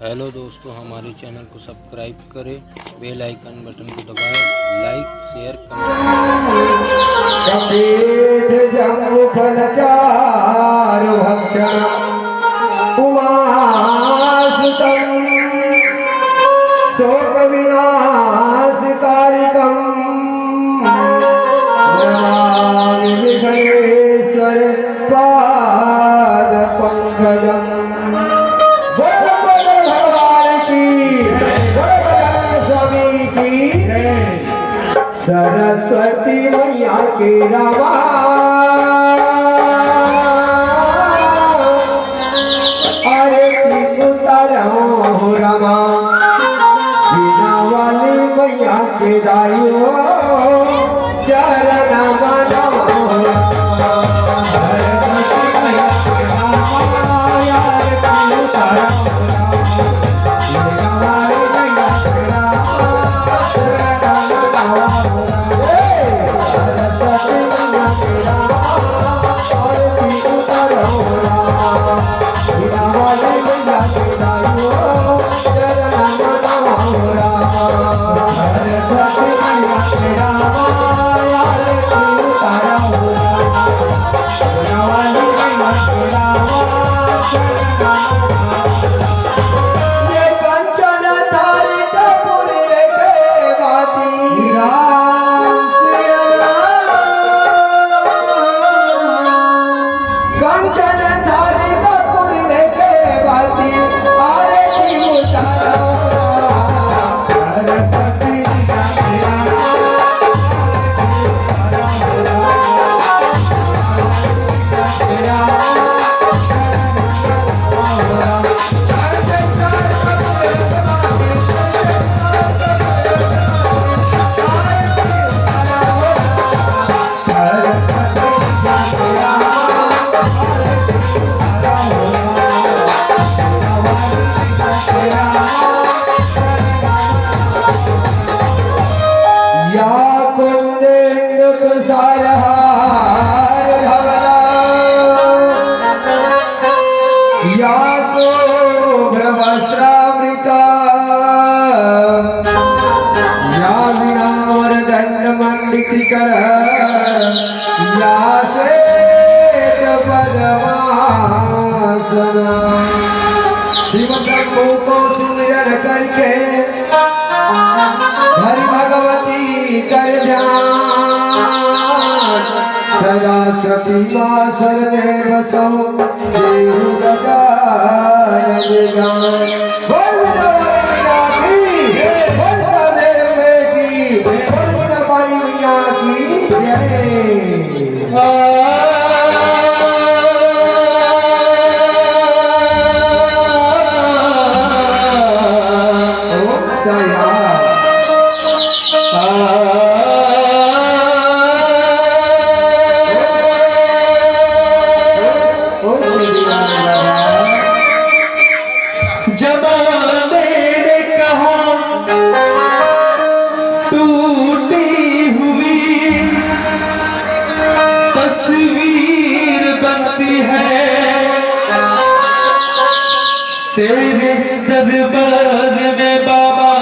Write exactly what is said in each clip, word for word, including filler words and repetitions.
Hello दोस्तों, हमारे channel को सब्सक्राइब करें, बेल आइकन बटन को दबाएं, लाइक, शेयर, कमेंट। कपीत जम्बु फल चारु भक्षण उमासुतम शोक विनाश कारिकम नमामि विघ्नेश्वर पाद पंकजम। बोल शंकर भगवान की, बोल बजरंग स्वामी की। सरस्वती मैया के रामा, आरती उतारो हो रामा, बीना वाली मैया के दाई हो, चरण मनाओ हो रामा। या कुंदेन्दु तुषारहार धवला, या शुभ्रवस्त्रावृता, या वीणावरदण्डमण्डितकरा, या श्वेत पद्मासना। शिव शंभू को सुमिरन करके धरि भगवती कर ध्यान, सदा सती माँ शरण में बसो, देहु गजानन जान। बोल विंध्यावाली मैया की, बोल साधे मैया की, बोल पुण्यपाई मैया की जय। जमाने ने कहा टूटी हुई तस्वीर बनती है। तेरे दरबार में बाबा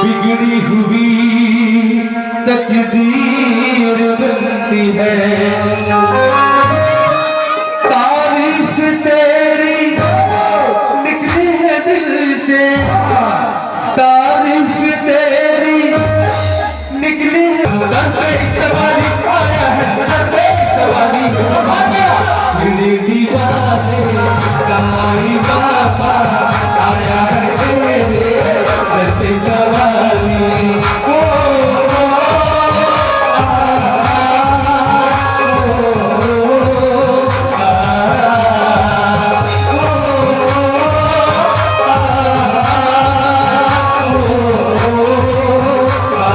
बिगड़ी हुई तकदीर बनती है। तारीफ तेरी निकली है दिल से, तारीफ तेरी निकली है। दर पे एक सवारी आया है, दर पे एक सवारी आया है। दिल दीवाने का आई बाबा आया है तेरे दर पे सवारी। ओ, ओ, ओ, आ, आ, ओ, ओ, ओ, आ, आ, ओ, ओ, ओ, आ, आ, ओ, ओ, ओ, आ, आ।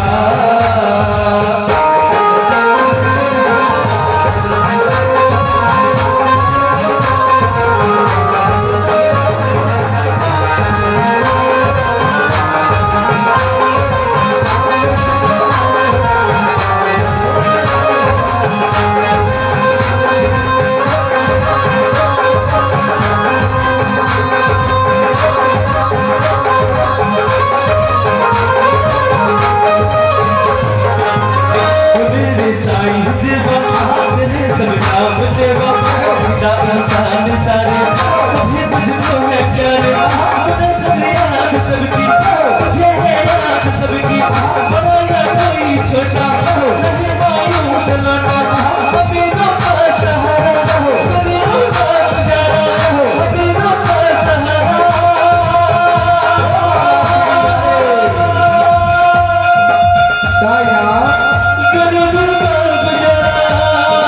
साया।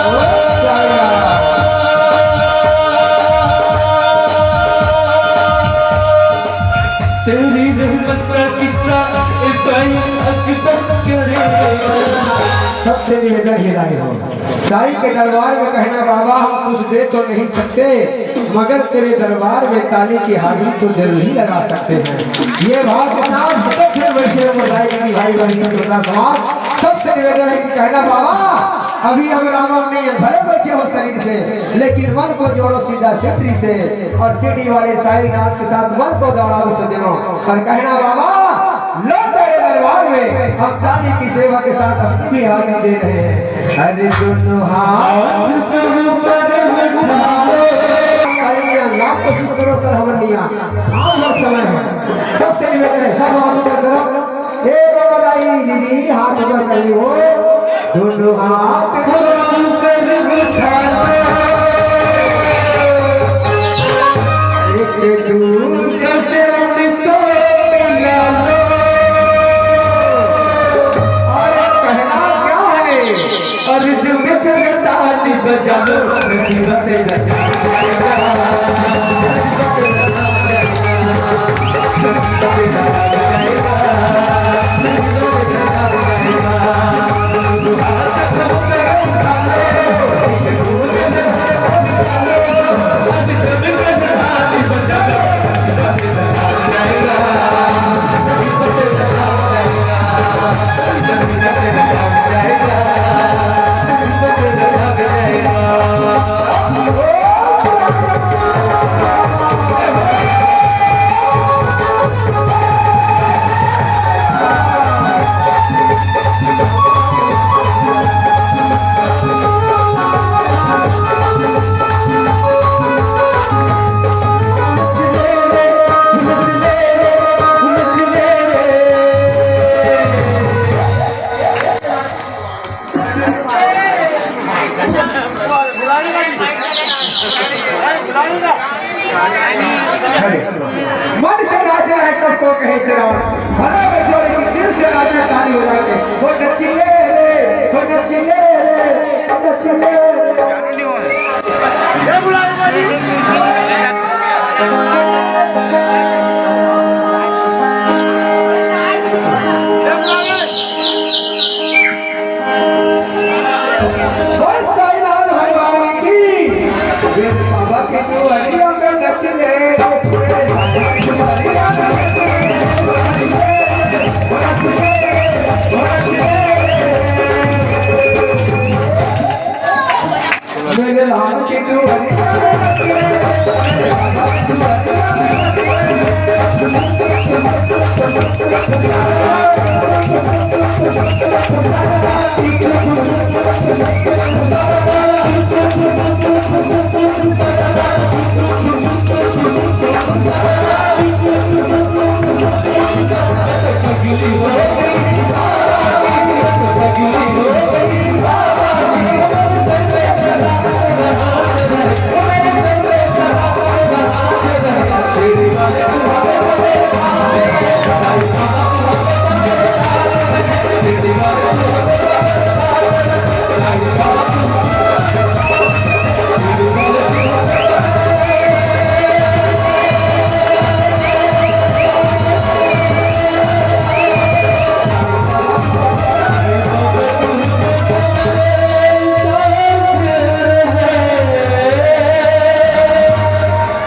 ओ साया। तेरी रहमत का किस्सा इब्राहिम अकबर करेगा। सबसे निवेदन है राय हो, साईं के दरबार में कहना, बाबा, हम कुछ दे तो नहीं सकते, मगर तेरे दरबार में ताली की हाजिरी तो जरूर ही लगा सकते हैं। ये भाव के साथ हंसते खेल बैठे हो, बताए कि भाई बहन की दुर्गा समाज, सबसे निवेदन है कि कहना, बाबा, अभी हम रावण नहीं है, भले बैठे हो शरीर से, लेकिन मन को जोड़ो सीधा सीढ़ी से, और सीढ़ी वाले साईं नाथ के साथ मन को दौड़ाओ सज्जनों, और कहना, बाबा, लो तेरे दरबार में हम ताली की सेवा के साथ अपनी भी हाजिरी दे रहे हैं। अरे दोनों हाथ के ऊपर उठा लो। ताली मियाँ, लाख कोशिश करो, कर हवन मियाँ। आप हर समय है। सबसे निवेदन है, सब हाथ ऊपर करो। ए बाबा दाई दीदी, हाथ ऊपर कर ली हो। दोनों हाथ ऊपर कर उठा लो। एक दूसरे से उनको मिला लो। और कहना क्या है? और जो मित्र ताली बजा लो, मुसीबत मन से नाचना है सबको कहे से राम। भला बैठो लेकिन दिल से नाचना ताली हो जाके। वो नचिए रे, वो नचिए रे, वो नचिए रे। बोल साईं नाथ भगवान की। ये बाबा के दुआरिया में नच ले। मेरे राम की दुआरिया में नच ले।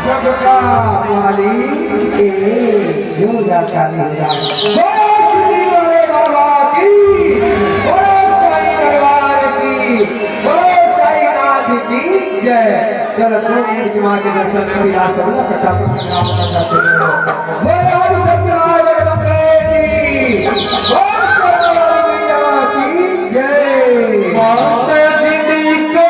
सबका मालिक ए, पूजा काली। बोलो शिरडी वाले बाबा की, बोलो साईं दरबार की, बोलो साईं नाथ की जय। चलो, दो मिनट की माँ के दर्शन में भी आप सब लोग इकट्ठा होकर प्रणाम करना चाहते हैं। बोलो सत्यनारायण की, बोलो सत्यनारायण की जय। माता जी को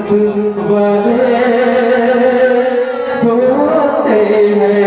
बड़े होते हैं।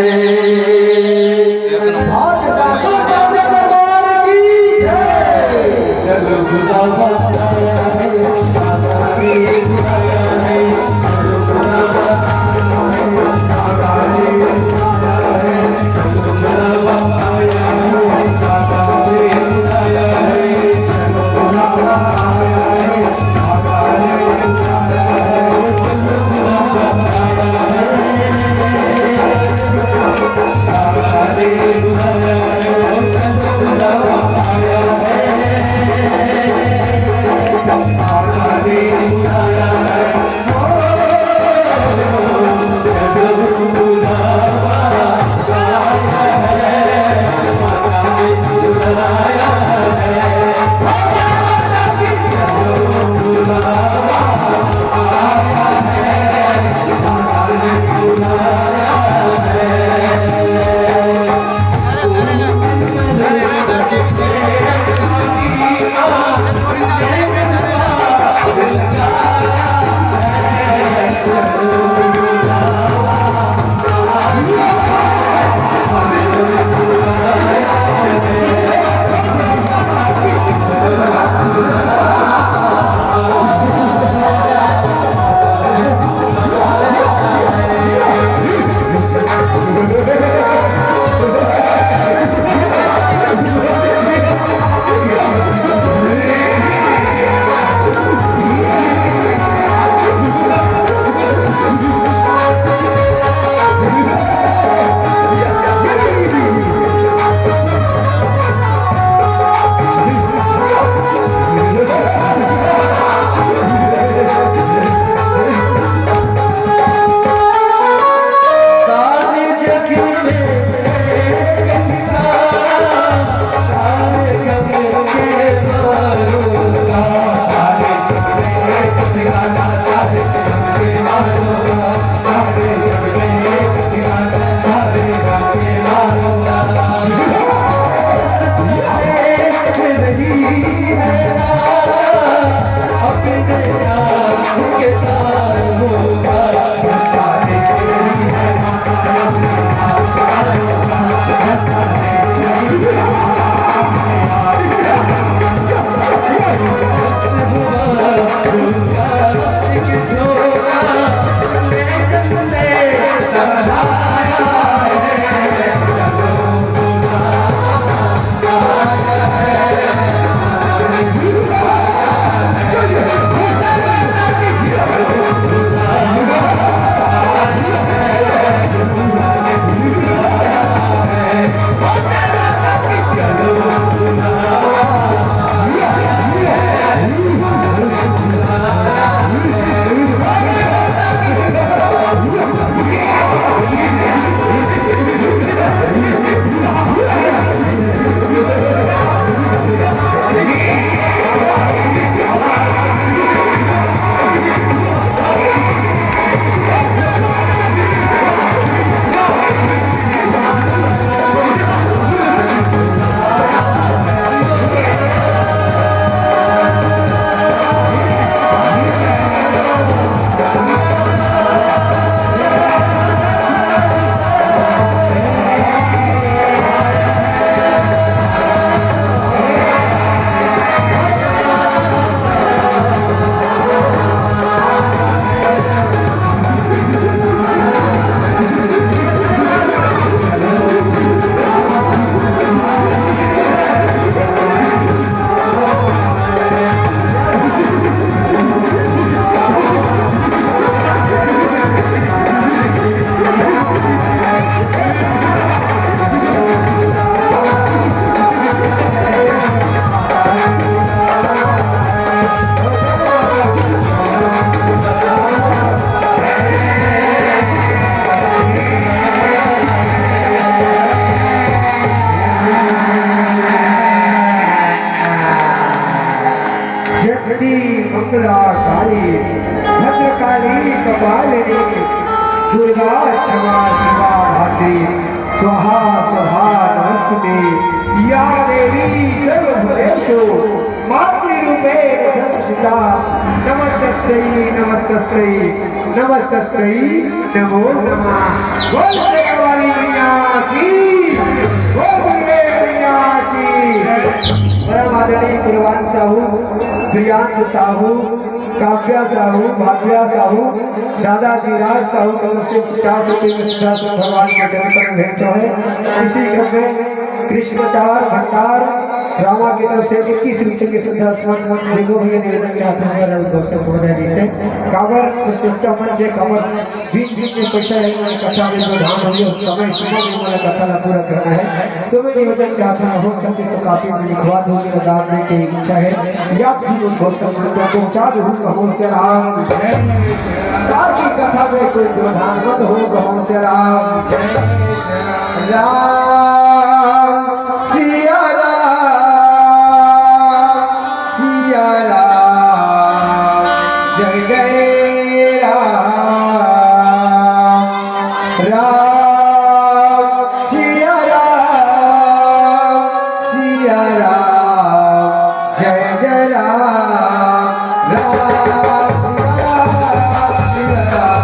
जगती मंगला काली, भद्रकाली कपालिनी, दुर्गा क्षमा शिवा धात्री, स्वाहा स्वाहा नमस्तुते। या देवी सर्वभूतेषु मातृरूपेण संस्थिता। नमस्तस्यै नमस्तस्यै नमस्तस्यै नमो नमः। बोल शेरा वाली मैया की, बोल दुर्गे मैया की। परम आदरणीय कुलवान साहू, प्रियांश साहू, काव्या साहू, भाव्या साहू, दादाजी राज साहू की तरफ से पचास रुपये की श्रद्धा से भगवान के चरण पर भेंट है। इसी क्रम में कृष्णाचार भंडार रामा की तरफ से इक्कीस रुपये की श्रद्धा सुमन देखो भैया निवेदन के हाथ में रहा उद्घोषक महोदय जी से। कांवर प्रतियोगिता मंच है, कांवर बीच बीच में पैसा है, मैंने कथा में जो धान हुई है, उस समय सीमा में मैंने कथा ला पूरा करना है। तो मैं निवेदन चाहता हूँ, हो सके तो कापी में लिखवा दो, मेरा दान देने की इच्छा है। या फिर उद्घोषक मंच पर पहुँचा दो, कहो से राम। ताकि कथा में कोई व्यवधान मत हो, कहो से राम। राम सिया राम, सिया राम, जय जय राम। राम सिया राम, सिया राम, जय जय राम। राम सिया राम, सिया राम, जय जय राम। राम सिया राम,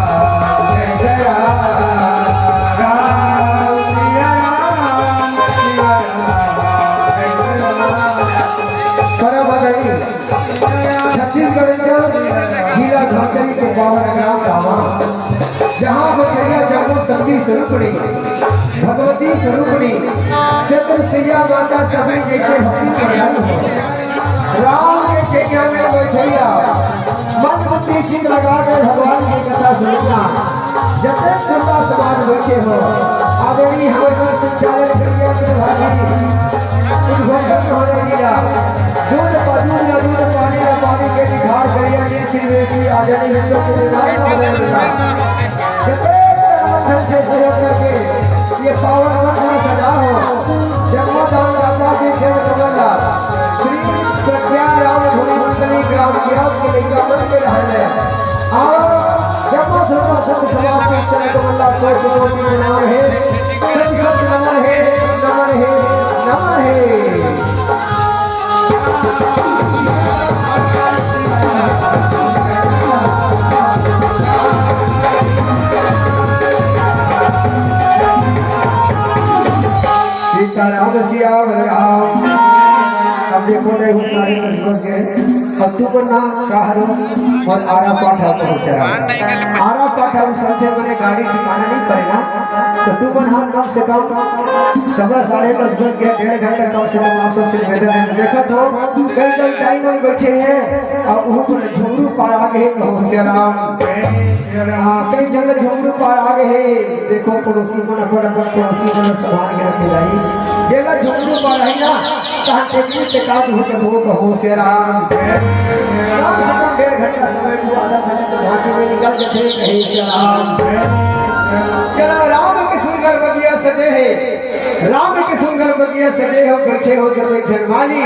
सिया राम, जय जय राम। परम आदरणीय छत्तीसगढ़ के जिला धमतरी के पावन ग्राम धामा, जहाँ बसेरा जगत शक्ति स्वरूपणी, भगवती स्वरूपणी, क्षेत्र सिया माता सभी जैसे भक्ति प्रधान हो। राम के चैया में बैठैया, मन बुद्धि चित लगा के भगवान की कथा सुनना। जतेक सुनता समाज बैठे हो, आदरणीय हमारे संचालक भैया के भाभी, उद्घोषक महोदय जी, दूध पा-, दूध ना दूध, पानी ना पानी के निखार करिया, ये श्री बेटी आदरणीय हिंदू के नाम का बदल देता। जतेक तन मन धन से सहयोग करके ये पावन मंच में सजा हो, जन्मदान दाता के खेल कमल श्री प्रज्ञा राम धुनी मंडली ग्राम गिराम के लइका मन के रहल है। और जम्मो श्रोता संत समाज के चरण कमल ला कोटि कोटि प्रणाम है, कोटि कोटि नमन है, नमन है, नमन है। सीताराम सियावर राम। अब देखो, देखो, सारे कस्बे गए। अब तू बना कहा रो और आरा पाठा तो से आरा पाठा उस संख्या मैंने गाड़ी ठिकाना नहीं पड़ेगा। तो तू बना कम से कम सवा साढ़े दस बज गया, डेढ़ घंटा कम से कम आप सबसे निवेदन है। देखा तो कई कई टाइम में बैठे हैं और वो पर झुमरू पार आ गए, कहो सिया राम। हाँ, कई जगह झुमरू पार आ गए हैं। देखो पड़ोसी मन, अपन अपन पड़ोसी मन संभाल के रखे भाई। जेला झुमरू पार है ना, कहाँ टेकरी टेकात हो के वो कहो सिया राम। कम से कम डेढ़ घंटा समय को आधा घंटा तो घाटी में निकल के थे, कहे सिया राम। चलो, राम के सुंदर बगिया सजे है, राम के सुंदर बगिया सजे हो, बैठे हो जब एक जनमाली।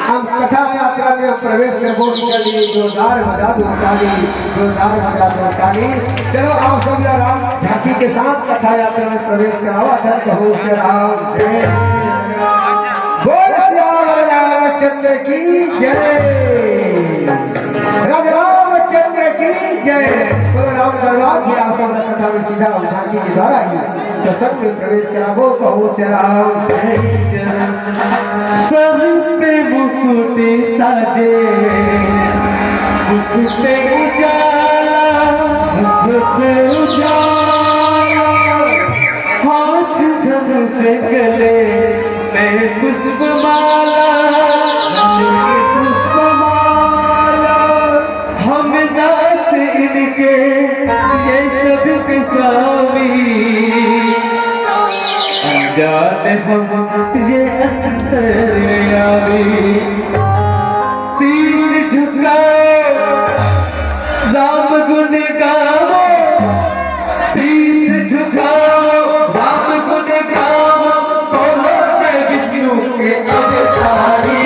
हम कथा यात्रा में प्रवेश करबो, निकल लिए जोरदार बजा दो ताली, जोरदार बजा दो ताली। चलो, आप सब या राम झांकी के साथ कथा यात्रा में प्रवेश करावा था, कहो से राम। बोल सियावर रामचंद्र की जय, राजा रामचंद्र की जय। बोलो राम दरबार की। आप सब कथा में सीधा झांकी के द्वारा ही सत्संग में प्रवेश कराबो, कहो से राम। सर पे मुकुट साजे, मुख पे उजाला, मुख पे उजाला, हाथ धनुष गले में पुष्पमाला, पुष्पमाला। हम दास इनके ये सब के स्वामी, अनजान हम ये अंतर्यामी। शीश झुकाओ, राम गुण गाओ, शीश झुकाओ, राम गुण गाओ, बोलो जय विष्णु के अवतारी।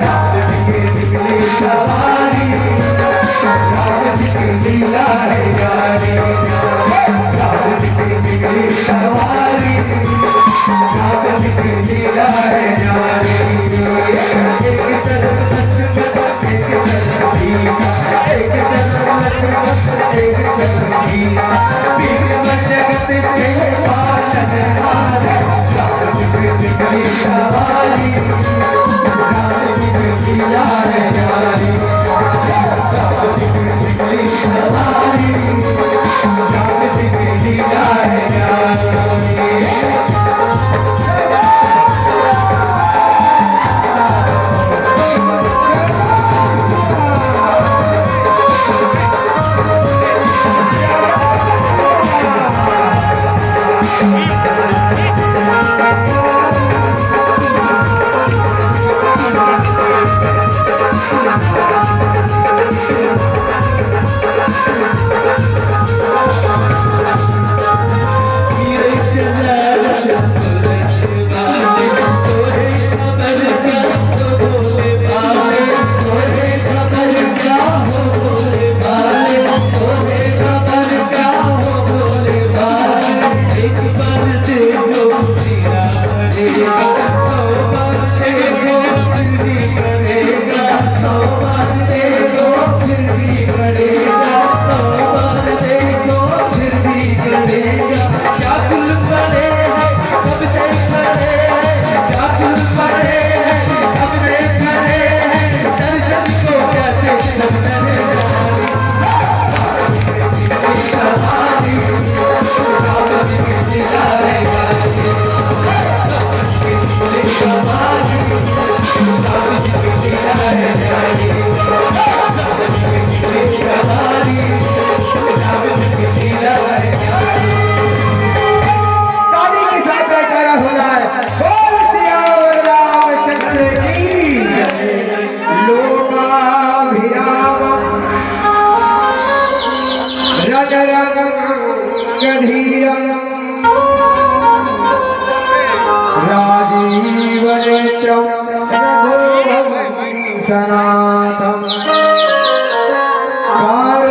राम जी की निकली सवारी, राम जी की लीला है प्यारी, राम जी की निकली सवारी, राम जी की लीला है प्यारी। एक तरफ लक्ष्मण, एक तरफ ताली के साथ जयकारा हो जाए। बोल सियावर रामचंद्र की। लोकाभिराम रजरंग धीरम राजीव नेत्रम रघुवंश सनातम कारुण्यरूपम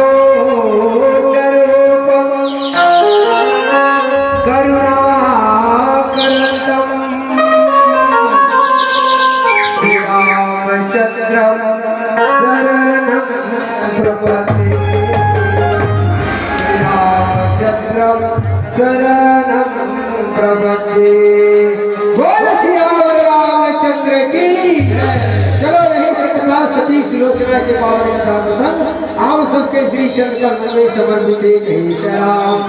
करुणाकरंतम श्रीरामचंद्रम शरणम प्रपद्ये। श्रीरामचंद्रम शरणम प्रपद्ये। बोल सियावर रामचंद्र की। चलो, यही श्री कथा सती सुलोचना के पावन कथा प्रसंग। आप सबके श्री चरण कमल में समर्पित है। कही सलाम।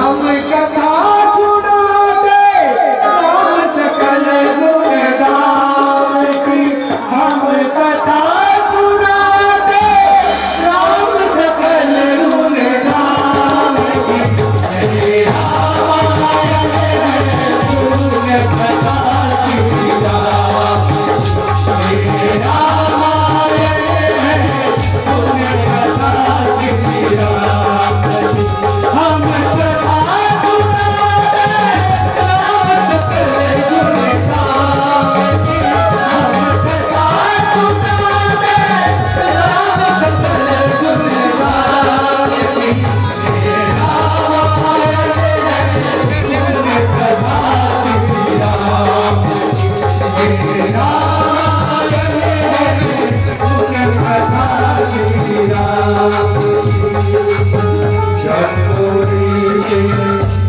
हम कथा सुनाते राम सकल गुण गावती। हम कथा सुनाते राम सकल गुण गावती। हे रामायण है गुण कथा श्री राम। हे रामायण है गुण कथा श्री राम।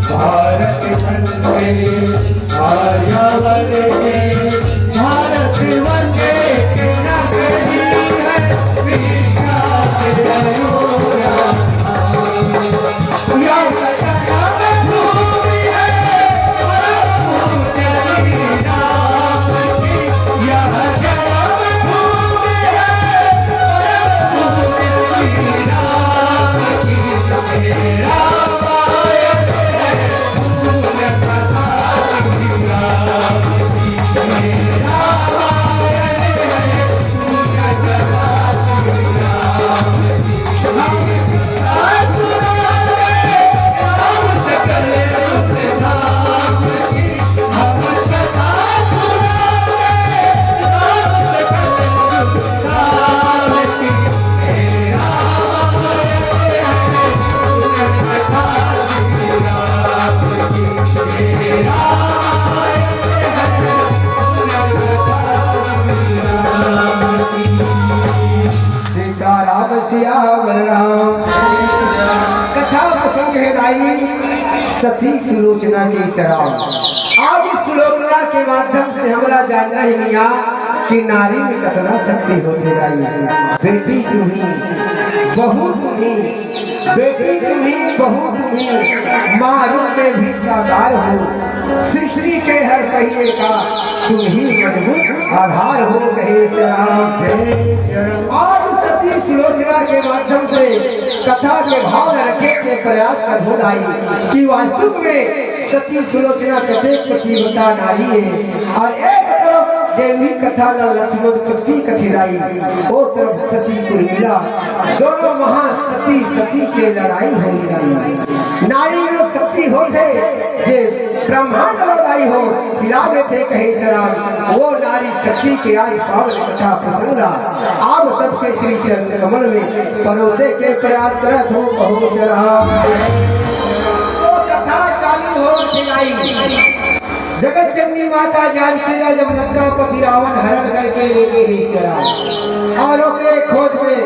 भारत खंड में आर्यावर्त के भारत वंदे के नगरी है, विख्यात है वो राम। आई सती सुलोचना के शराब। आज इस सुलोचना के माध्यम से हमला जानना हे मिया कि नारी में कतना शक्ति होथे दाई। बेटी तुम्ही, बहू तुम्ही, बेटी तुम्ही, बहू तुम्ही, माँ रूप में भी साकार हो। सृष्टि के हर पहिये का तुम ही मजबूत आधार हो, कहे श्री राम। आज सती सुलोचना के माध्यम से कथा के भाव रखे के प्रयास करहूं दाई कि वास्तव में सती सुलोचना कतेक पतिव्रता नारी हे और एक तरफ देवी कथा ल लक्ष्मण सती कथे दाई, ओ तरफ सती उर्मिला, दोनों महासती सती के लड़ाई होही दाई। नारी में शक्ति होथे जे ब्रह्मांड ल दाई हो हिला देथे, कहे श्री राम। वो नारी शक्ति के आज पावन कथा प्रसंग ला आप सबके श्री चरण कमल में परोसे के प्रयास करत हों, कहो श्री राम। वो कथा चालू होवत हे दाई। जगत जननी माता जानकी ला जब लंकापति रावण हरण करके ले गे हे श्री राम, और ओकरे खोज में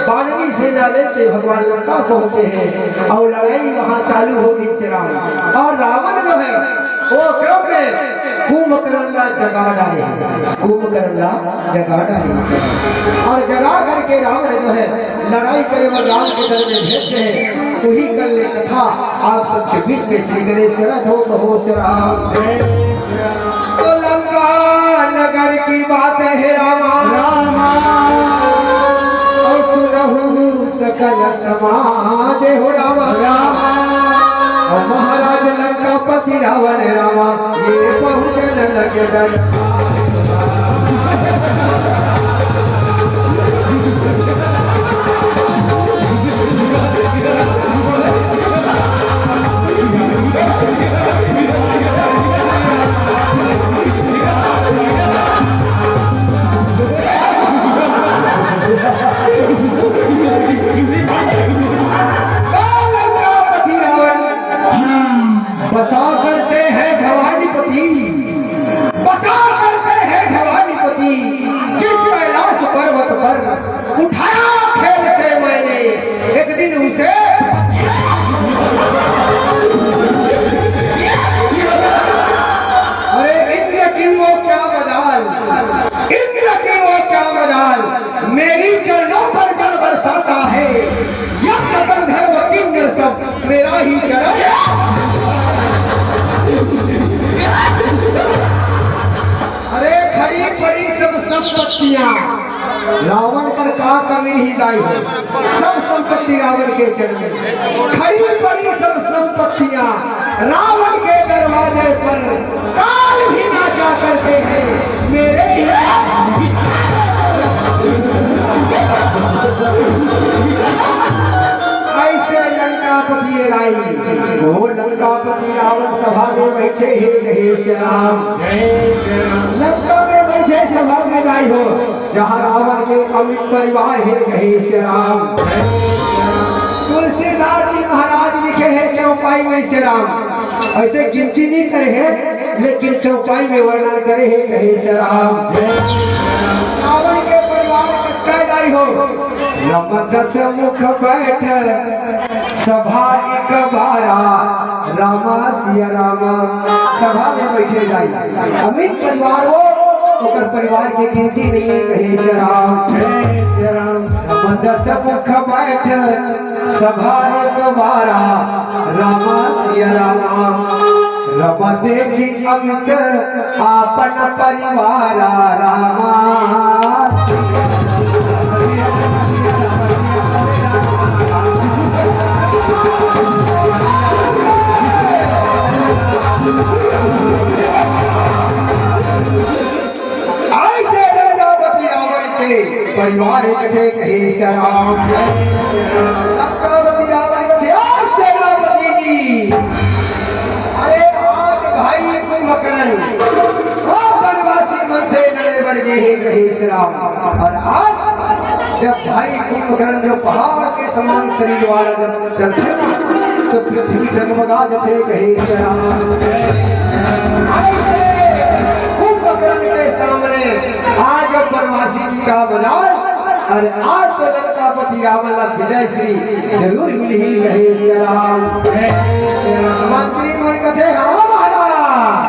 बानरी सेना लेके भगवान लंका पहुंचे हे और लड़ाई वहां चालू हो गे श्री राम। और रावण जो हे वो क्रम में कुंभकर्ण ला जगा डारे हे, कुंभकर्ण ला जगा डारे हे श्री राम। और जगा करके रावण जो हे लड़ाई करे बर राम के दल में भेज दे हे। उही कल ले कथा आप सबके बीच में श्री गणेश करत हों, कहो श्री राम। तो लंका नगर की बात हे रामा, रामा। और सुनहु सकल समाज हो रामा, रामा। और महाराज लंकापति रावण रामा, ये पहुंचन लगे दन। लंकापति रावण, बसा करते हैं भवानीपति, बसा करते हैं भवानीपति, जिस कैलाश पर्वत पर उठाया खेल से मैंने एक दिन उसे। अरे इंद्र की वो क्या मजाल, इंद्र की वो क्या मजाल, मेरी चरणों पर जल बरसाता है। यक्ष गंधर्व किन्नर सब मेरा ही चरण। अरे खड़ी पड़ी सब संपत्तियां, रावण कर का कमी ही दाई हो, सब संपत्ति रावण के चरण में। खड़ी पड़ी सब संपत्तियां रावण के दरवाजे पर, काल भी ना जा करते हैं मेरे ही। ऐसे लंकापति राई, वो लंकापति रावण सभा में बैठे हे, कहे श्री राम। लंका में बैठे सभा में दाई हो, जहाँ रावण के अमित परिवार हे, कहे श्री राम। तुलसीदास जी महाराज लिखे हे चौपाई में श्री राम, ऐसे गिनती नहीं करे हे, लेकिन चौपाई में वर्णन करे हे, कहे श्री राम। रावण के परिवार कतका दाई हो, राम दस मुख बैठ सभा एक बारा, रामा सिया रामा। सभा में बैठे दाई, अमित परिवार हो, ओकर परिवार के गिनती नहीं हे, कहे श्री राम। राम दस मुख बैठ सभा एक बारा, रामा सिया रामा। राम देखी अमित आपन परिवारा, रामा। ऐसे सेनापति रावण के परिवार एक थे, कहे श्री राम। सेनापति रावण के सेनापति जी, अरे आज भाई कुंभकर्ण वो वनवासी मन से लड़े बर गे हे, कहे श्री राम। और आज जब भाई कुंभकर्ण जो पहाड़ के समान शरीर वाला जब चलथे ना, तो पृथ्वी डगमगा जथे, कहे श्री राम। ऐसे कुंभकर्ण के सामने आज वनवासी जी का मजाल अरे आज तो लंकापति रावण ला विजय श्री जरूर मिलही कहे श्री राम। मंत्री मन कथे, "हाँ महाराज,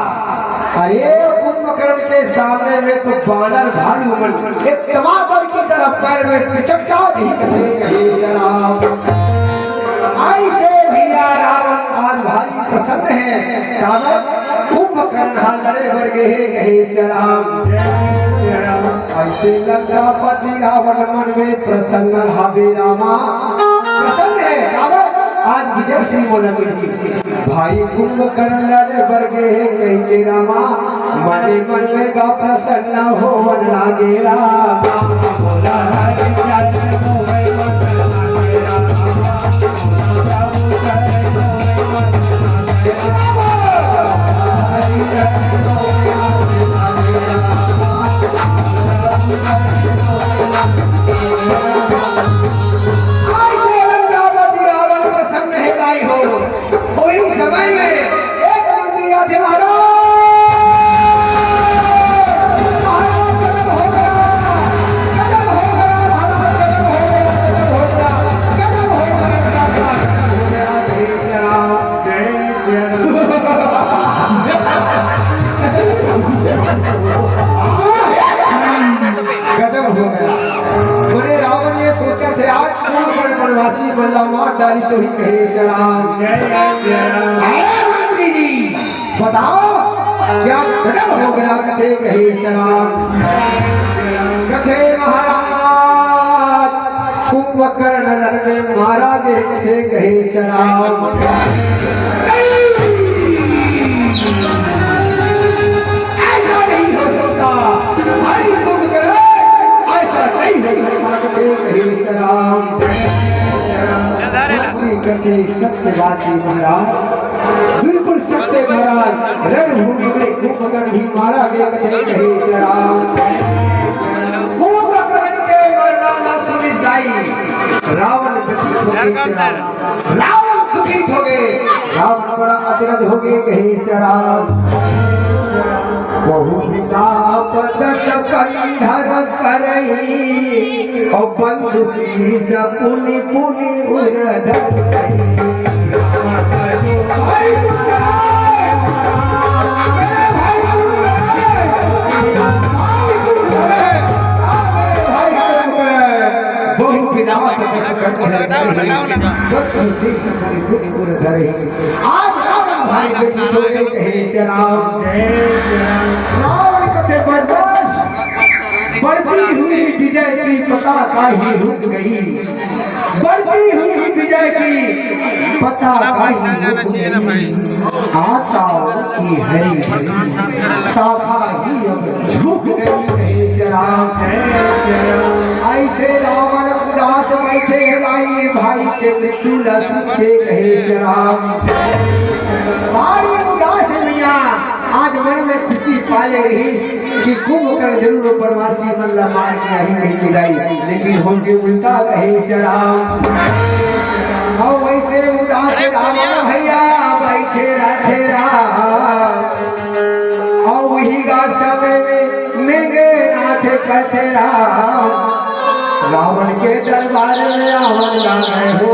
अरे कुंभकर्ण के सामने में तो बानर भालू मन इतना डर की तरह पैर में पिचक जात ही कथे कहे श्री राम।" ऐसे भैया रावण आज भारी प्रसन्न हे, काबर कुंभकर्ण हा लड़े बर गे हे कहे श्री राम। ऐसे लंकापति रावण मन में प्रसन्न हावे रामा, प्रसन्न हे, काबर आज विजय श्री मोला मिलही। भाई कुंभकर्ण लड़े बर गे हे कहि के रामा, मने मन में का प्रसन्न होवन लागे रामा। आज से लंकापति रावण प्रसन्न हे भाई हो। कोई समय में एक मंत्री आथे महाराज, महाराज गजब हो गया, गजब हो गया, महाराज गजब हो गया, गजब हो गया, गजब हो गया, गजब हो गया, गजब हो गया। गजब हो गया। बड़े रावण ये सोचथे आज कुंभकर्ण वनवासी मन ला मार डारी सही कहे श्री राम। अरे मंत्री जी, बताओ क्या गजब हो गया कथे कहे श्री राम। कथे महाराज कुंभकर्ण रण में मारा गे कथे कहे श्री राम। ऐसा नहीं हो सकता। भाई कुंभकर्ण, ऐसा नहीं हो सकता कथे कहे श्री राम। बात नहीं करते, सत्य बात ही महाराज, बिल्कुल सत्य महाराज। रणभूमि में कुंभकर्ण भी मारा गे कथे कहे श्री राम। कुंभकर्ण के मरना ला सुनिस दाई रावण व्यथित हो गे श्री राम। रावण दुखित हो गे, रावण बड़ा अचरज हो गे कहे श्री राम। बहु विलाप दस कंधर करही, और बंधु शीश पुनि पुनि उर धरही। बहु विलाप दस कंधर करही, बंधु शीश पुनि पुनि उर धरही। आज रावण भाई व्यथित हो गे कहे श्री राम। रावण कथे बस, बस, बढ़ती हुई विजय की पताका ही रुक गई, बढ़ती हुई विजय की पताका ही रुक गई। आशाओं की हरी भरी शाखा ही अब झुक गई कहे श्री राम। ऐसे रावण उदास बैठे हे भाई, भाई के मृत्यु ला सुन के कहे श्री राम। भारी उदास मिया आज मन में खुशी पाले रहिस कि कुंभकर्ण जरूर वनवासी मन ला मार के आही कहि के दाई, लेकिन होगे उल्टा कहे श्री राम। और वैसे उदास रावण भैया बैठे रहे श्री राम। और वही गा समय में मेघनाथ कथे राम, रावण के दरबार में आवन लागे हो।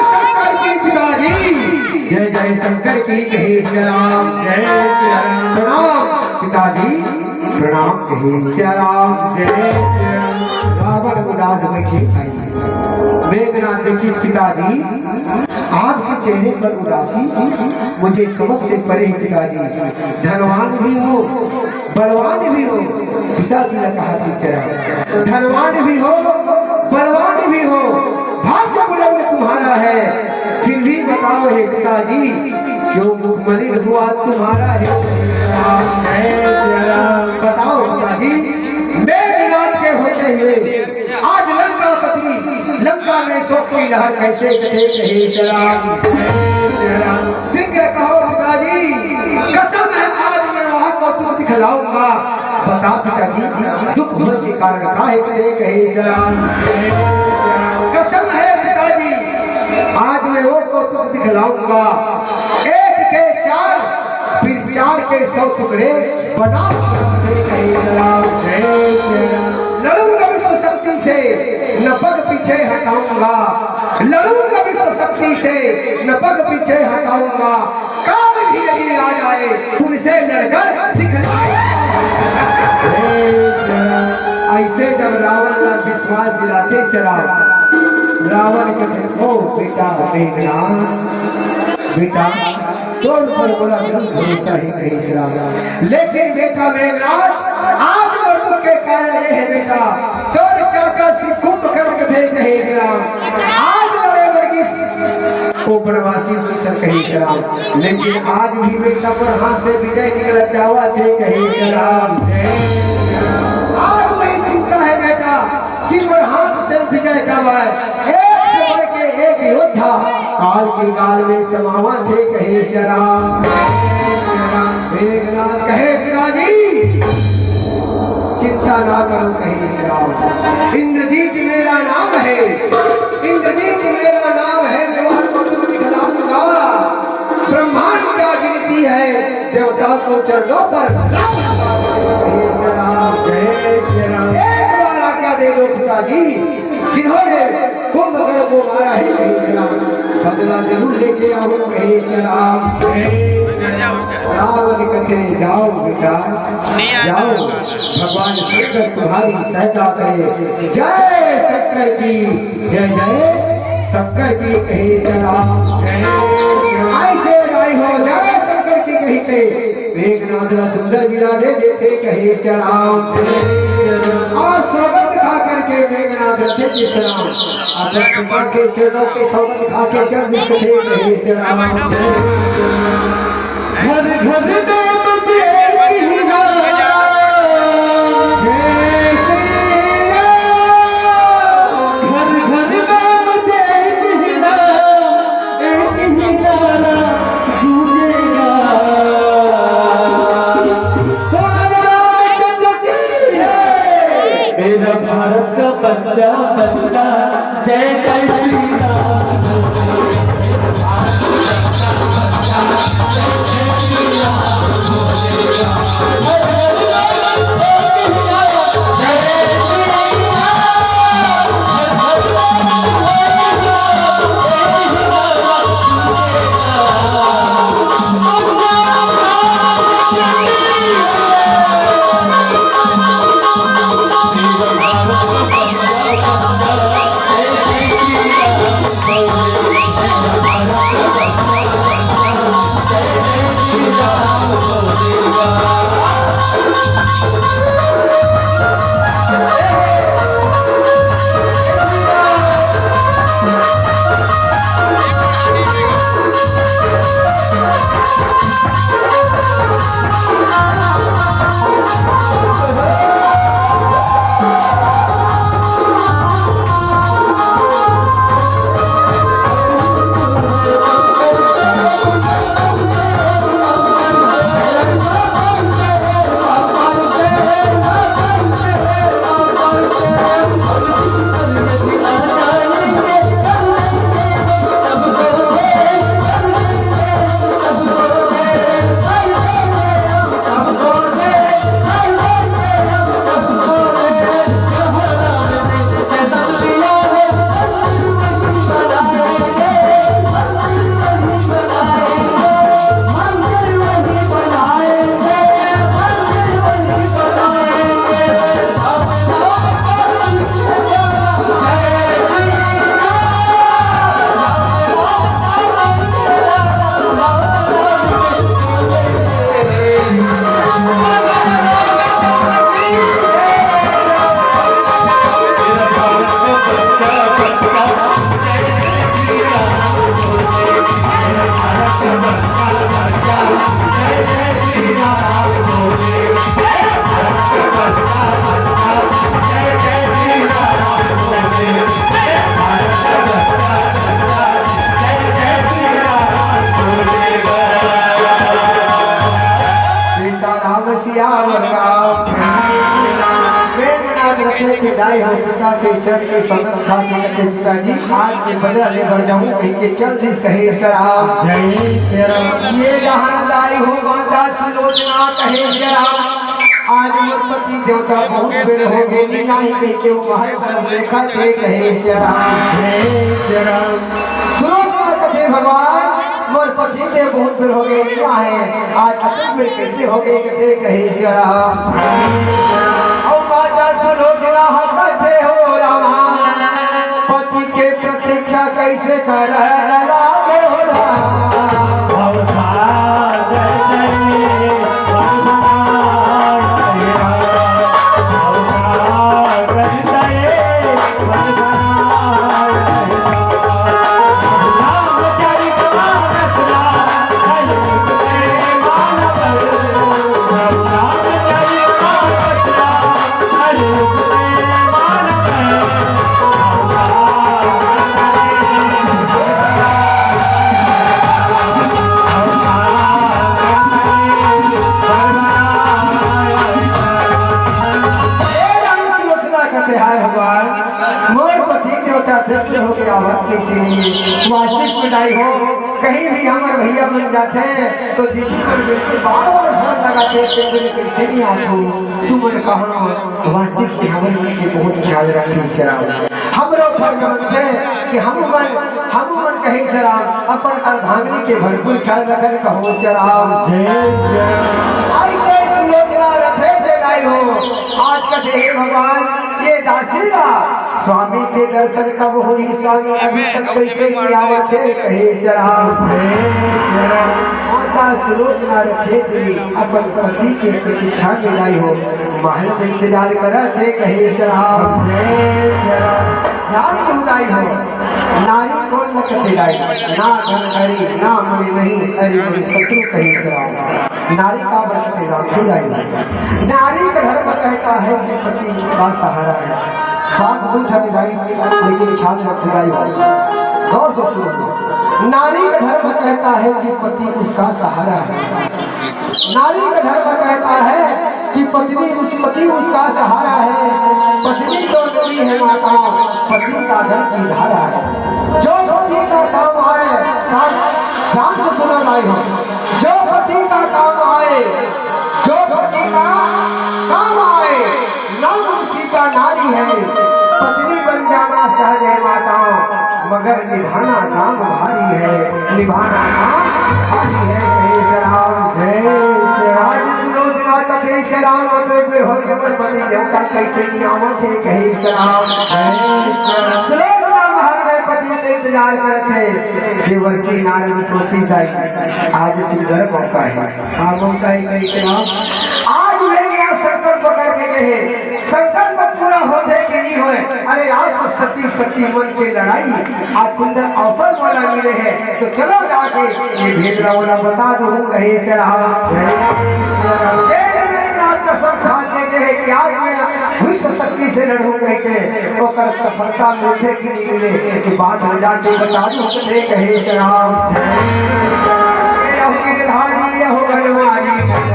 शंकर की पिताजी। जय जय शंकर की कहे श्री राम। जय श्री राम। प्रणाम पिताजी, प्रणाम कहे श्री राम। जय श्री राम। रावण उदास बैठे भाई। मेघनाथ देखिस पिताजी, आपके चेहरे पर उदासी मुझे समझ से परे है पिताजी। धनवान भी हो, बलवान भी हो, पिताजी ने कहा कि श्री राम, धनवान भी हो, बलवान भी हो, भाग्य बुलंद तुम्हारा है। फिर भी बताओ हे पिताजी, क्यों मुख मलिन हुआ तुम्हारा है? बताओ पिताजी, मेघनाथ के होते हुए आज लंकापति लंका में शोक की लहर कैसे कथे कहे श्री राम। शीघ्र कहो पिताजी, कसम है आज मैं वहां को तुम दिखा लाऊंगा। बता पिताजी, दुख होय के कारण काहे कहे, कहे श्री राम। कसम है पिताजी, आज मैं वो कौतुक दिखलाऊंगा। एक के चार, फिर चार के सौ टुकड़े बनाऊंगा, कहे श्री राम। लड़ूंगा विश्व शक्ति से, न पग पीछे हटाऊंगा। लड़ूंगा विश्व शक्ति से, न पग पीछे हटाऊंगा। काल भी यदि आ जाए, उनसे लड़कर दिखलाए। ऐसे जब रावण ला विश्वास दिलाथे श्री राम, रावण कथे, "ओ बेटा मेघनाथ, बेटा तोर ऊपर बड़ा जरूर भरोसा हे," कहे श्री राम। "लेकिन बेटा मेघनाथ, आज मोर दुख के कारण ये हे बेटा, तोर चाचा श्री कुंभकर्ण कथे," कहे श्री राम, "आज लड़े बर गिस ओ बनवासी मनसन," कहे श्री राम, "लेकिन आज भी बेटा मोर हाथ से विजय निकल जावत हे," कहे श्री राम। आज वही चिंता है बेटा कि मोर हाथ से विजय जावय। एक से बढ़ के एक योद्धा काल के गाल में समावत हे, कहे श्री राम। मेघनाथ कहे, "पिताजी, चिंता ना करो," कहे श्री राम। "इंद्रजीत मेरा नाम है, इंद्रजीत मेरा नाम है, मैं वह मंत्र दिखलाऊंगा। ब्रह्मांड क्या गिनती है, देवता को चरणों पर लाऊंगा," कहे श्री राम। जय श्री राम। एक बार आज्ञा दे दो पिताजी, जिन्होंने कुंभकर्ण को मारा है, कहे श्री राम, बदला जरूर लेके आऊं, कहे श्री राम। रावण कथे, "जाओ बेटा, जाओ, भगवान शंकर तुम्हारी सहायता करे।" जय शंकर की, जय जय शंकर की, कहे श्री राम। ऐसे राय हो, जय शंकर की कही के मेघनाथ ला सुंदर विदा दे देथे, कहे श्री राम। और सौगंध खा करके मेघनाथ रथे श्री राम। अपन पिता के चरणों के सौगंध खा के चल दिए थे, कहे श्री राम। घर घर में मुझे एक ही नारा, जय श्री राम। घर घर में मुझे एक ही नारा, एक ही नारा गूंजेगा। बोलो रामचंद्र की जय। मेरा भारत का बच्चा बच्चा, जय जय श्री राम। ईश्वर के सनक खा के कथे, "पिताजी, आज के बदला ले बर जाहूं," कहिके चल दिस, कहे श्री राम। जय श्री राम। ये जहां दाई हो माता सुलोचना, कहे श्री राम, आज मोर पति देवता बहुत बेर हो गे, नी आही कहिके वो महल तरफ देखत हे, कहे श्री राम। जय श्री राम। सुलोचना कथे, "भगवान, मोर पति देव बहुत बेर हो गे, नी आए, आज अतेक बेर कइसे हो गे?" कथे, कहे श्री राम। अउ माता सुलोचना ह कथे, "हो रामा, पति के प्रतीक्षा कइसे करय लागे हो रामा।" हे राम सुलोचना कथे, हाय भगवान, मोर पति देवता दिव्य हो गया, आवत कइसे नी हे। वास्तविक में दाई हो, कहीं भी हमर भैया मन जाथे, तो दीदी मन बिल्कुल बार-बार फोन लगाथे, "तें कइसे नी आथो, तुमन कहाँ?" वास्तविक में हमर मन के बहुत ख्याल रखे श्री राम। हमरो फर्ज बनथे कि हम मन, हम मन कहे श्री राम, अपन अर्धांगिनी के भरपूर ख्याल रखन, कहो श्री राम। जय श्री राम। अइसे सुलोचना रथे से दाई हो, आज कथे, "हे भगवान, ये दासी ला स्वामी के दर्शन कब होही स्वामी, अभी तक कइसे नी आवत हे?" कहे श्री राम। माता सुलोचना रथे से अपन पति के प्रतीक्षा में दाई हो, महल में इंतजार करत हे, कहे श्री राम। जान तू दाई हो, नारी कोन ल कथे दाई, ना धन हरी, ना मणि नहीं, हरि गुरु शत्रु, कहे श्री राम। नारी काबर कथे जान तू दाई हो। नारी का धर्म कहता है कि पति उसका सहारा है। बात दू ठन दाई, लेकिन ख्याल रख दाई हो। गौर से सुनो। नारी का धर्म कहता है कि पति उसका सहारा है। नारी का धर्म कहता है कि पत्नी उस, पति उसका सहारा है। पत्नी तो नदी है माता, पति सागर की धारा है। जो पति का काम आए, सा-, ध्यान से सुनो दाई हो, जो पति का काम आए, जो पति का काम आए, नाम सीता नारी है, पत्नी बन जाना सहज है माताओं, मगर निभाना काम भारी है, निभाना काम भारी है। कहे श्री राम। जय श्री राम। आज सुलोचना कथे श्री राम, अतेक बेर हो गे, मोर पति देवता कइसे नी आवत हे, कहे श्री राम। जय श्री राम। सुलोचना महल में पति के इंतजार करत हे। देवर्षि नारद सोचिस दाई, आज सुंदर मौका हे। हाँ, मौका हे, कहे श्री राम। आज वे गया संकल्प करके गए, संकल्प पूरा होथे कि नी होय? अरे, आज तो सती सती मन के लड़ाई, आज सुंदर अवसर वाला मिले हे, तो चलो जाके ये भेद ला ओला बता दूँ, कहे श्री राम। ये मेरे नाथ कसम खा के गए कि आज मैं विश्व शक्ति से लड़ूँ कह के, ओकर सफलता मिलथे कि नी मिले, ये बात हम जाके बता दूँ, कहे श्री राम। ये हो गिरधारी, ये हो बनवारी,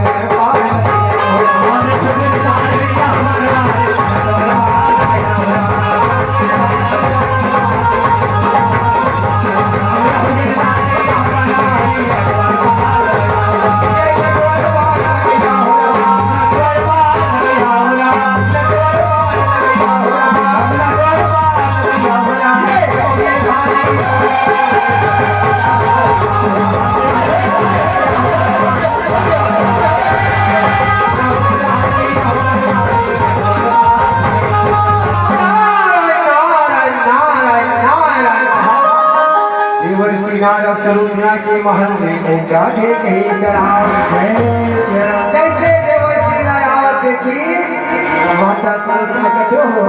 नारायण, नारायण, नारायण, नारायण। देवर्षि नारद सुलोचना के महल में पहुंचा थे, कहे श्री राम। जय श्री राम। जैसे देवर्षि नारद देखी, माता सुलोचना कहते हो,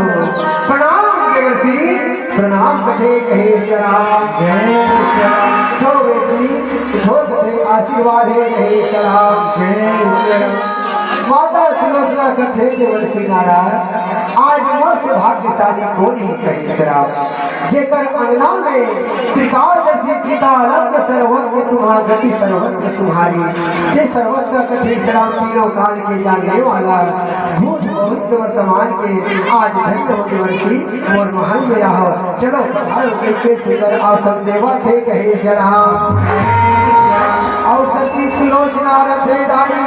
"प्रणाम देवर्षि, प्रणाम," कथे, कहे श्री राम। जय श्री राम। उठो बेटी, उठो, कथे, "आशीर्वाद हे," कहे श्री राम। जय श्री राम। माता सुलोचना कथे, देवर्षि नारद, आज मोर से भाग्यशाली कोन हे, कहे श्री राम, जेकर अंगना में त्रिकालदर्शी कालज्ञ सर्वज्ञ तुम्हारा, गति सर्वत्र तुम्हारी। जे सर्वज्ञ कथे श्री राम, तीनों काल के जानने वाला, भूत भविष्य वर्तमान के, आज धन्य हो देवर्षि मोर महल में आहो। चलो पधारो, कहिके सुंदर आसन देवत हे कहे श्री राम। अउ सती सुलोचना रथे दाई,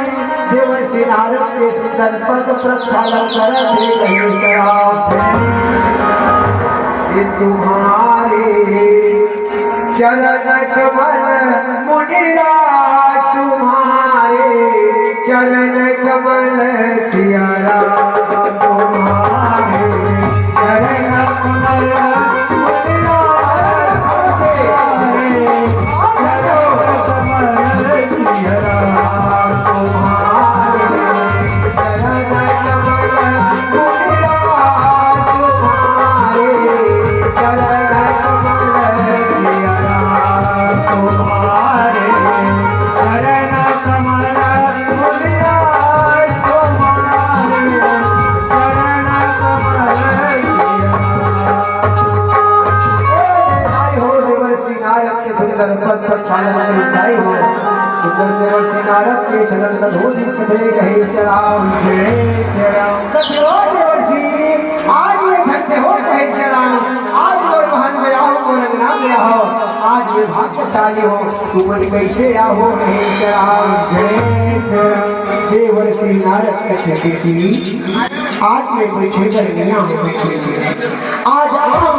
देवर्षि नारद के सुंदर पद प्रक्षालन करत हे कहे श्री राम। ये तुम्हारे चरण कमल मुनिराज तुम्हारे, चरण कमल सिया राम तुम्हारे, चरण कमल मुनिराज तुम्हारे, चरण कमल सिया राम तुम्हारे। सुंदर देवर्षि नारद के चरण कमल हो, कहे श्री राम। कथे ओ देवर्षि, आज ये धन्य हो कहे श्री राम, आज मोर महल में आहो, मोर अंगना में आहो, आज ये भाग्यशाली हो, तुमन कैसे आहो कहे श्री राम। देवर्षि नारद कथे बेटी, आज मैं बइठे बर नइ आहों, आज आहों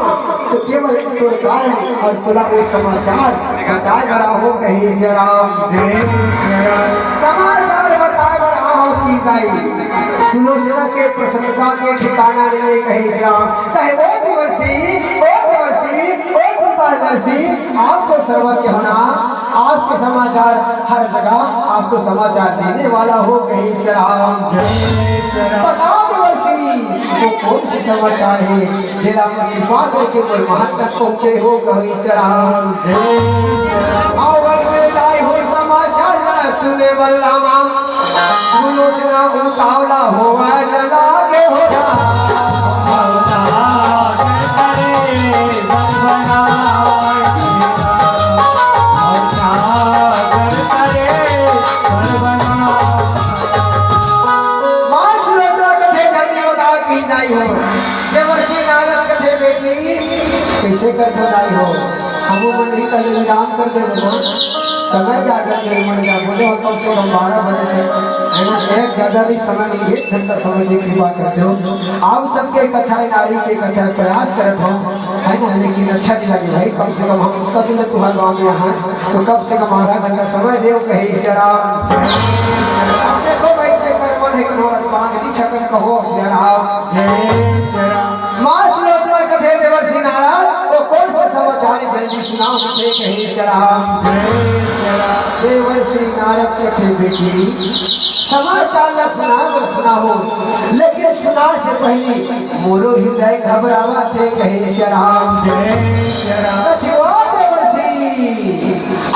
तो केवल तोर कारण अउ तोला वो समाचार बताए बर आहों कहे श्री राम। समाचार बताए बर आहों कि दाई सुलोचना के प्रशंसा के ठिकाना नइ हे कहे श्री राम। कहे ओ देवर्षि, ओ देवर्षि, ओ कृपादर्शी, आप तो सर्वज्ञ हो ना, आपके समाचार हर जगह, आप तो समाचार देने वाला हो कहे श्री राम। बताओ देवर्षि, वो कौन से समाचार हे, जेला कृपा करके मोर महल तक पहुँचे हो कहे श्री राम। अउ वइसे दाई हो समाचार ला सुने बर रामा, सुलोचना उतावला होवय न लागे हो राम। माँ सुलोचना कथे जल्दी बताओ कि दाई हो। देवर्षि नारद कथे बेटी, कइसे करथो दाई हो? हमू मन भी कल विराम कर देबो ना। समय जादा नइ मन जा बोले हो, कम से कम बारह बजे तक, हे ना? एक जादा भी समय नइ, एक घंटा समय दे के बात करथे हो। आप सबके कथा, नारी के कथा प्रयास करत हो, हे ना? लेकिन अच्छा नइ लगे भाई, कम से कम हम कतले तुँहर गाँव में आए हन, तो कम से कम आधा घंटा समय देव कहे श्री राम। देखो भाई, जेकर मन हे कि नौरत बांध नी सकन कहो श्री राम। माँ सुलोचना कथे देवर्षि नारद, वो कौन सा समाचार हे जल्दी सुनाओ, कथे कहे श्री राम। देवर्षि नारद कथे बेटी, समाचार ला सुना बर सुनाहूँ, लेकिन सुना से पहली मोरो हृदय घबरावत हे कहे श्री राम। कथे ओ देवर्षि,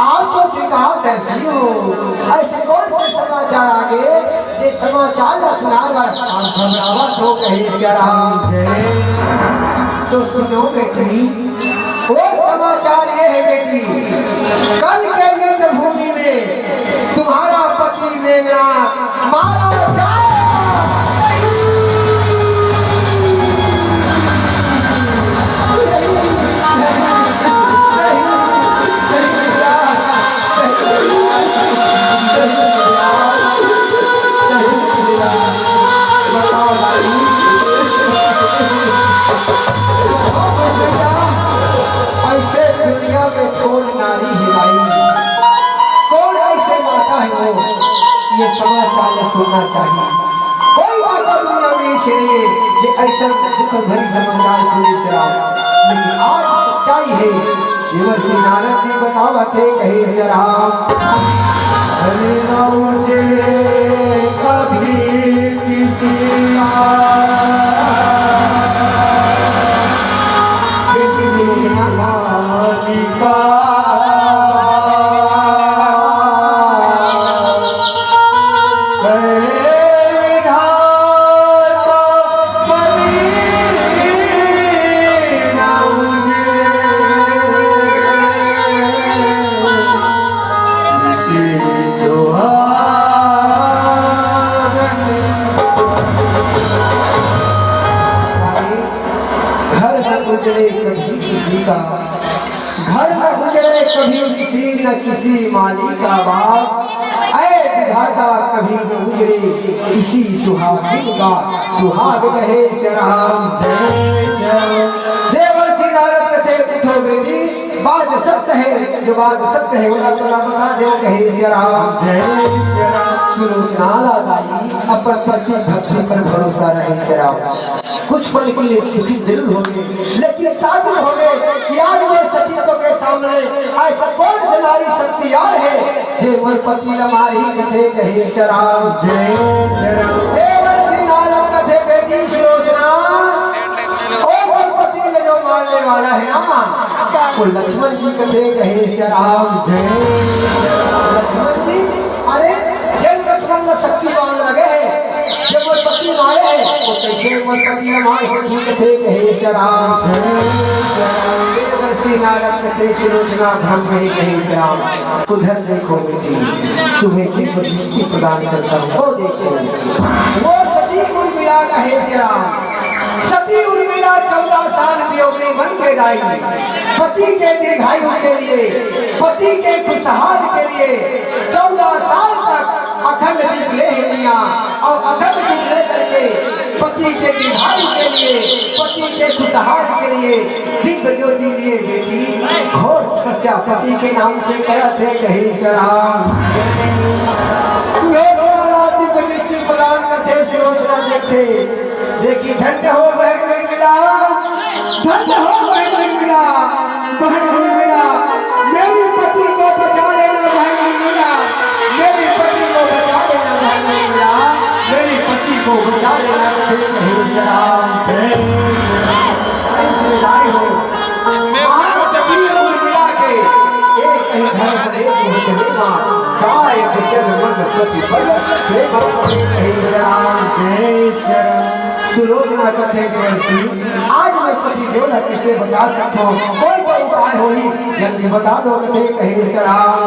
आप तो त्रिकालदर्शी हो, अइसे कौन से समाचार आगे, जे समाचार ला सुनाए बर आप घबरावत हो कहे श्री राम। तो सुनो बेटी, वो समाचार ये हे बेटी, कल के युद्ध भूमि में तुम्हारा पति मेघनाथ मारा जाएगा। बताओ भाई, अइसे दुनिया में कौन नारी हे भाई, कौन अइसे माता हे वो, ये समाचार ला सुनना चाहिए। कोई माता दुनिया में अइसे नइ हे, जे अइसन दुख भरी समाचार सुने श्री राम। लेकिन आज सच्चाई हे, देवर्षि नारद जी बतावत हे, कहे श्री राम। अरे ना मुझे कभी किसी उजड़े कभी किसी का घर, न उजड़े कभी किसी, न किसी माली का बाग। ऐ विधाता, कभी न उजड़े किसी सुहागिन का सुहाग, कहे सिया राम। देवर्षि नारद कथे, उठो बेटी, बात सत्य है, जो बात सत्य है, ओला तोला बता देव, कहे सिया राम। सुलोचना ला दाई, अपन पति भक्ति पर भरोसा रहे सिया राम। कुछ पल के लिए दुखी जरूर होंगे, लेकिन ताजुब होंगे कि आज मोर सतीत्व के सामने ऐसा कौन सा नारी शक्ति यार है, जे मोर पति ला मारही, कथे कहे सिया राम। देवर्षि नारद कथे, बेटी सुलोचना, ओ मोर पति ला जो मारने वाला है ना, वो लक्ष्मण जी, कथे कहे सिया राम। लक्ष्मण जी, अरे, जेन लक्ष्मण ला शक्ति बाण लगे हे, जे मोर पति मारे हे, वो कैसे मोर पति ला मार सकही, कथे कहे सिया राम। देवर्षि नारद कथे, सुलोचना भ्रम में, कहे सिया राम। उधर देखो बेटी, तुम्हें दिव्य दृष्टि प्रदान करता हूँ, वो देखो। वो सती उर्मिला, कहे सिया राम। सती उर्मिला चौदह साल वियोगी बन के जाई। पति के दीर्घायु के लिए, पति के खुशहाल के लिए चौदह साल तक अखंड दीप ले हे मिया, और अखंड दीप ले करके पति के दीर्घायु के लिए, पति के खुशहाल के लिए दिव्य ज्योति लिए बेटी, घोर तपस्या पति के नाम से करत हे, कहे सिया राम। सुलोचना ला दिव्य दृष्टि प्रदान करथे, सुलोचना देखथे, देखी, धन्य हो बहन उर्मिला, धन्य हो बहन उर्मिला, बहन उर्मिला, मेरे पति को बचा लेना बहन उर्मिला, मेरे पति को बचा लेना बहन उर्मिला, मेरे पति को बचा लेना, कहे सिया राम। ऐसे विदाई हो। आज सती उर्मिला के एक ही घर में एक ही जनेवा, काय बचन मन पति पद, हे भगवान कहे सिया राम। सुलोचना कथे, देवर्षि, आज मैं पति देव ला कैसे बचा सकता हूँ, कोई तो उपाय होही, जल्दी बता दो, कथे कहे सिया राम।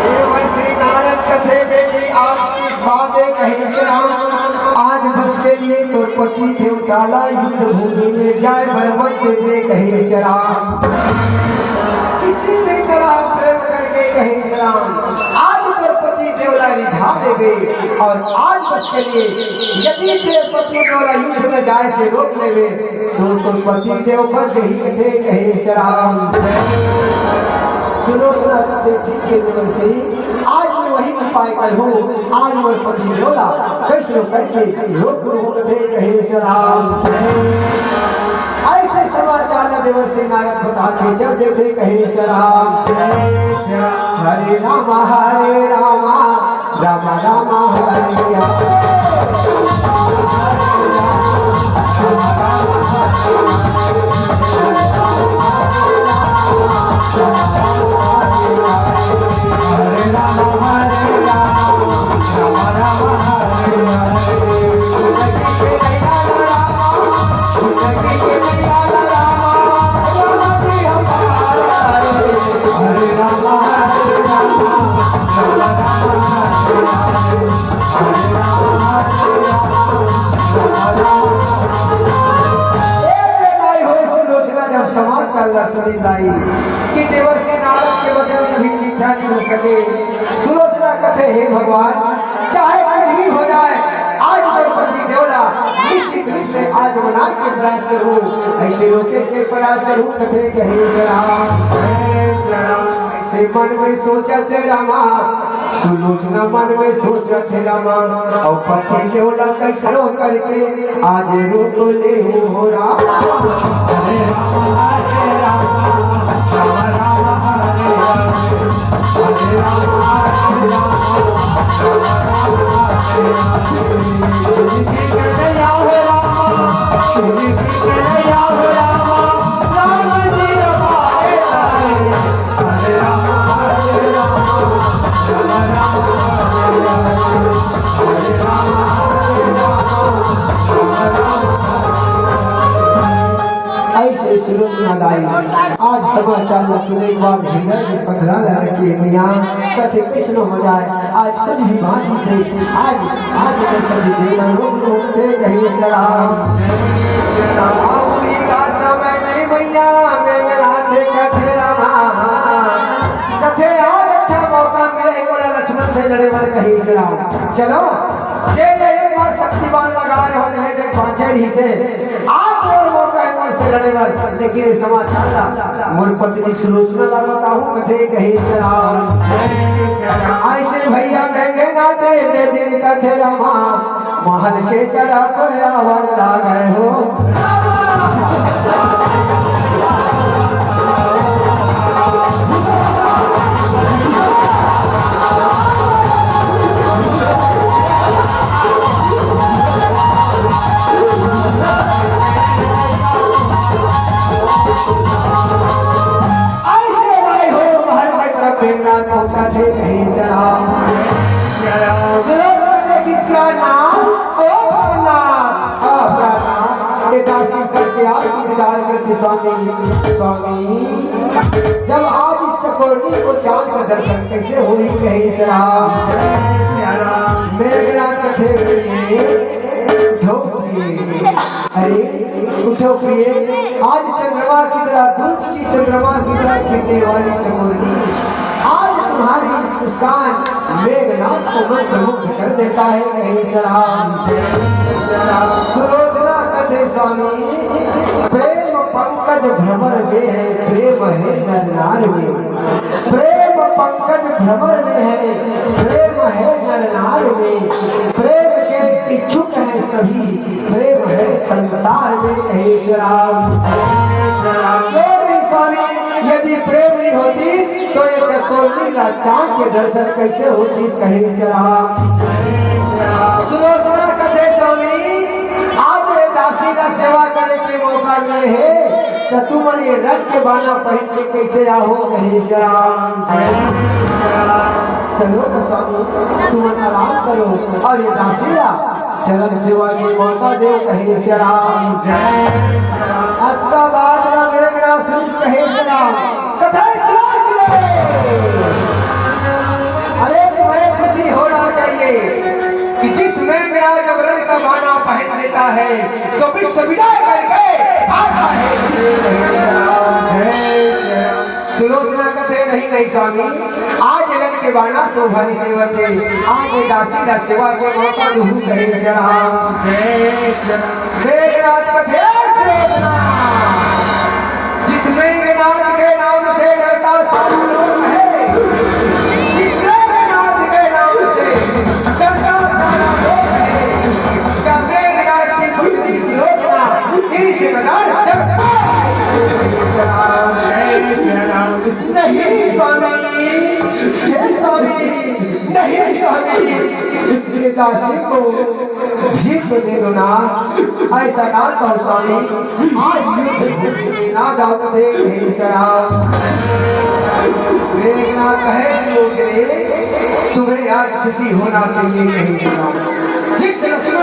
देवर्षि नारद कथे, बेटी, आज बात हे कहे सिया राम, आज बस के लिए तो पति देवता ला युद्ध भूमि में जाए बर मत देबे, कहे सिया राम। किसी भी तरह प्रेम करके, कहे सिया राम, आज तो पति देव ला रिझा देबे, और आज बस के लिए यदि ते पति देव ला युद्ध में जाए से रोक लेबे, तो तोर पति देव बच जही, कथे कहे सिया राम। सुलोचना कथे, ठीक है देवर्षि, आज मैं वही उपाय करहूँ, आज मैं पति देव ला कैसे करके रोक लूँ, कथे कहे सिया राम। ऐसे समाचार ला देवर्षि नारद बता के चल देथे, कहे सिया राम। हरे राम हरे राम, राम राम हरे हरे। एक दिन आई होय सुलोचना जब समाचार ला सुनी दाई कि देवर्षि नारद के वचन कभी मिथ्या नहीं हो सके। सुलोचना कथे, हे भगवान, चाहे कुछ भी हो जाए, आज मोर पति देव ला निश्चित रूप से आज मनाए के प्रयास करहूँ, ऐसे रोके के प्रयास करहूँ, कथे कहे सिया राम। ऐसे मन में सोचत हे रामा, सुलोचना मन में सोचत हे रामा, अउ पति देव ला कैसनो करके आज रोक लेहूँ हो राम। हरे राम, हरे राम, राम राम, हरे हरे, हरे राम, हरे राम, राम राम, हरे हरे। सुनी की कन्हैया हो राम, सुनी की कन्हैया हो राम, राम जी हमारे लाए। ऐसे सुलोचना दाई आज समाचार ला सुने के बाद हृदय में पथरा ला रखे, मिया, कथे कैसनो हो जाए, आज कुछ भी भांति से आज, आज गणपति देव लोग होते कहे सिया राम। बर कहिस राम। चलो, जे जे एक बार शक्ति बाण लगाए हो, ले दे पाछे रहिसे। आ तोर मौका हे मोर से लड़े बर, लेकिन ये समाचार ला मोर पत्नी सुलोचना ला बताहूँ, कथे कहिस राम। अइसे भइया गंगे नाथे दे दिन कथे रमा, महल के तरफ आवन लागे हो। अइसे भाई हो, महल के तरफ भेजना पहुंचा थे, कहिस राम। सुलोचना ने किसका नाम? ओ भगवान, ओ भगवान। ये दासी करके आप इंतजार करते स्वामी, स्वामी। जब आज इस चकोरनी को चांद का दर्शन कैसे होई, कहिस राम। मेघनाथ कथे कहिए, उठो प्रिय। अरे, उठो प्रिय। आज चंद्रमा की तरह, गुरु की चंद्रमा की तरह खिलने वाली चकोरनी, आज तुम्हारी मुस्कान मेघनाथ को मंत्रमुग्ध कर देता है, कहिस राम। सुलोचना कथे स्वामी, प्रेम पंकज भ्रमर में है, प्रेम है नर नार में। प्रेम पंकज भ्रमर में है, प्रेम है नर नार में। प्रेम के इच्छुक हैं सभी, प्रेम है संसार में, कहिस राम। क्यों नहीं स्वामी, यदि प्रेम नहीं होती तो ये चकोरनी ला चांद के दर्शन कैसे होती, कहिस राम। सुलोचना कथे स्वामी, आज ये दासी ला सेवा करे के मौका मिले हे, त तुमन ये रंग के बाना पहिन के कैसे आहो, कहिस राम। चलो तो स्वामी, तुमन आराम करो और ये दासी ला चरण सेवा के मौका दे, कहिस राम। अतका बात ला मेघनाथ सुन, कहिस राम। कथा इतना सुनो। अरे, तुम्हें खुशी होना चाहिए कि जिस मेघनाथ जब रंग का बाना पहन लेता है, तो विश्व विजय करके आता है। सुलोचना कथे, नहीं, नहीं स्वामी, आज रंग के बाना शोभा नहीं देवत हे। आज ये दासी ला सेवा के मौका दूँ, कहिस राम। मेघनाथ कथे, सुलोचना, जिस मेघनाथ के नाम से डरता सारा लोक है, जिस मेघनाथ के नाम से डरता सारा लोक है, क्या मेघनाथ की पुत्री सुलोचना इस प्रकार डरता है? नहीं स्वामी, हे स्वामी, नहीं स्वामी, ये दासी को भीख तो दे दो ना, ऐसा ना कहो स्वामी, आज युद्ध भूमि में ना जाओ तो देख नहीं सरा। मेघनाथ कहे, "सोच रे, तुम्हें आज खुशी होना चाहिए, नहीं सरा।" जिस लक्ष्मण